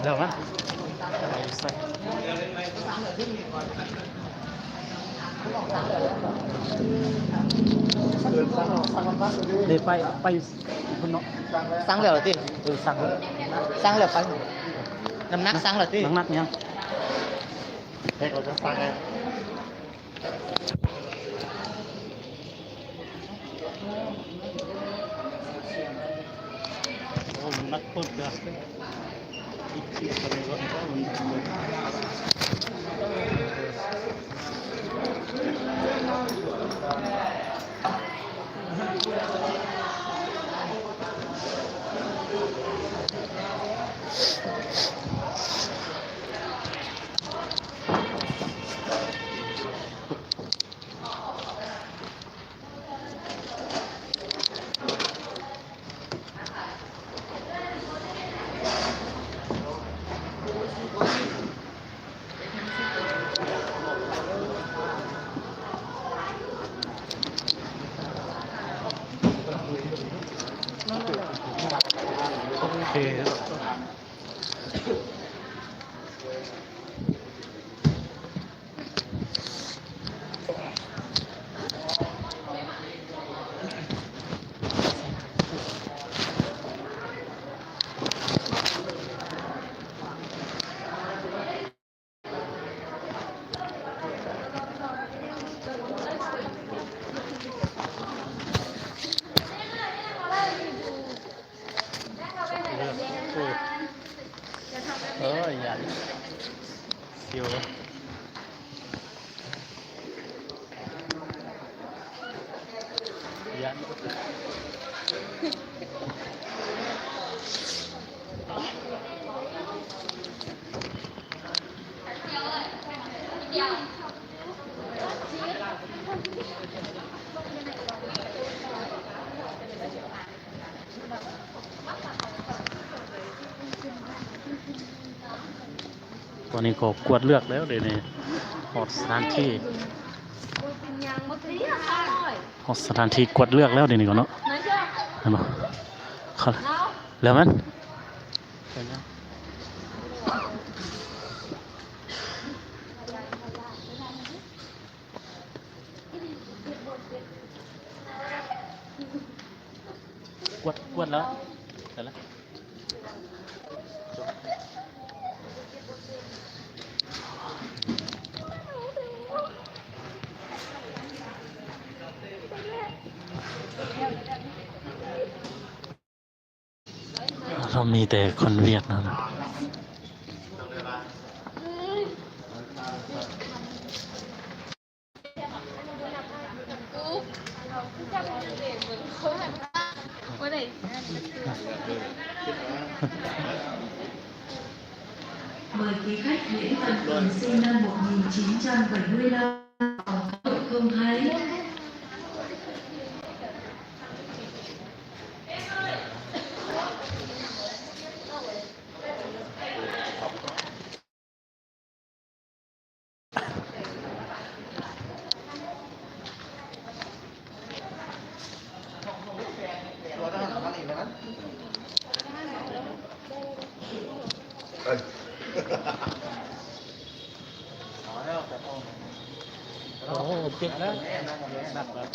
ແລ້ວນະ ເດ ໄປ ໄປພຸ້ນເນາະ. ສັ່ງແລ້ວຕິ? ເອີ ສັ່ງແລ້ວ ສັ່ງແລ້ວໄປ. ນ້ຳໜັກສັ່ງແລ້ວຕິ? ນ້ຳໜັກຫຍັງ? ເຮັດ ເຮົາຈະສັ່ງໃຫ້. ໂອ້ ມັນໜັກໂພດກະ ອີກສິບກວ່າໂລ. ໂອເຄ. ເອີ ຢ້ານສຽວ ຢ້ານ. ຕອນນີ້ກໍກວດເລືອກແລ້ວເດນີ້ ຮອດສະຖານທີ່ ຮອດສະຖານທີ່ກວດເລືອກແລ້ວເດນີ້ກໍເນາະ ເຫັນບໍ່? ແລ້ວແມ່ນ ກວດ ກວດແລ້ວ ໄດ້ລະ. ເຮົາມີແຕ່ຄົນຫວຽດເນາະ. ໂອ້ ເຈັບແລ້ວ ໜັກແລ້ວ.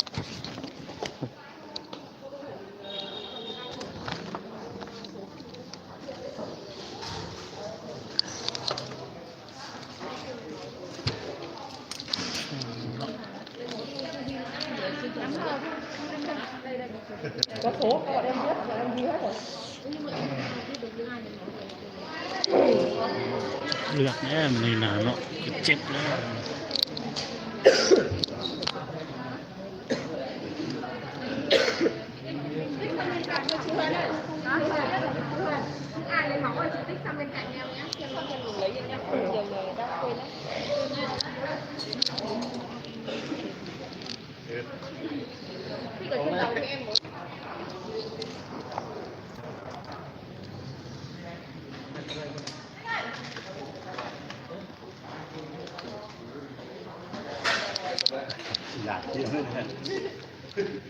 ເລືອກແດ່ ມື້ນີ້ໜາວເນາະ ເຈັບແລ້ວ. ຢາກກິນ.